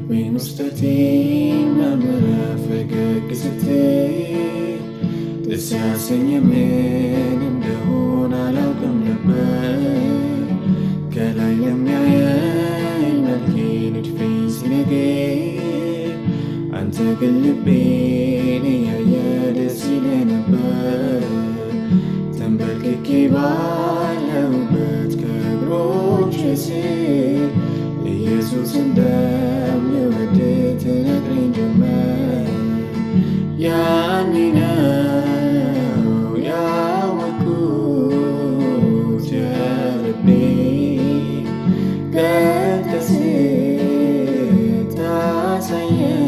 የልቤን ውስጠቴን መርምረህ ፈገግ ስትል ደስ ያሰኘ ምን እንደሆነ አላውቅም ነበር። ከላይ ለሚያየኝ መልኬ ንድፌን ሲነግር፣ አንተ ግን ልቤን እያየ ደስ ይልህ ነበር። ተንበርክኬ ባለሁበት ከእግሮች ስር ኢየሱስ እንደምወድ ትነግረኝ ጀመር። ያኔ ነው ያወቅኩት የልቤ ገልጠህ ስታሳየኝ።